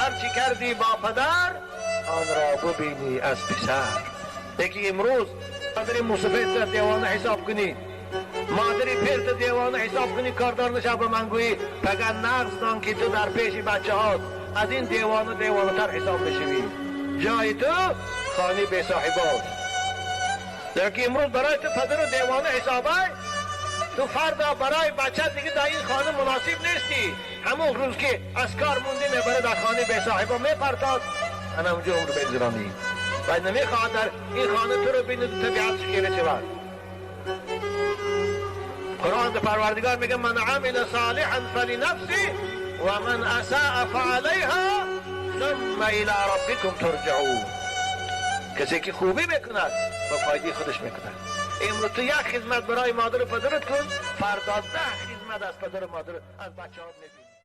هرچی کردی با پدر آن را ببینی از پسر. یکی امروز مادری موسفید دیوانه حساب کنی، مادری پیرت دیوانه حساب کنی، کاردار نشا به من گویی پگه نغز دان که تو در پیش بچه هات از این دیوانه دیوانه تر حساب بشوی. جای تو خانه بی صاحبات. یکی امروز برای تو پدر و دیوانه حسابه، تو فردا برای بچه دیگه در این خانه مناسب نیستی. همون روز که از کار موندی میبره در خانه بی صاحبا میپرتاد، انا اونجا عمر بگذرانی و نمیخواد در این خانه تو رو بینید طبیعت خیره شود. قرآن پروردگار میگه من عمل صالحا فلنفسه و من اساء فعلیها ثم الى ربکم ترجعون. کسی که خوبی میکند به فایده خودش میکند. امروز تو یک خدمت برای مادر و پدرت کن، فردا 10 خدمت از پدر و مادر از بچه‌هات میبینی.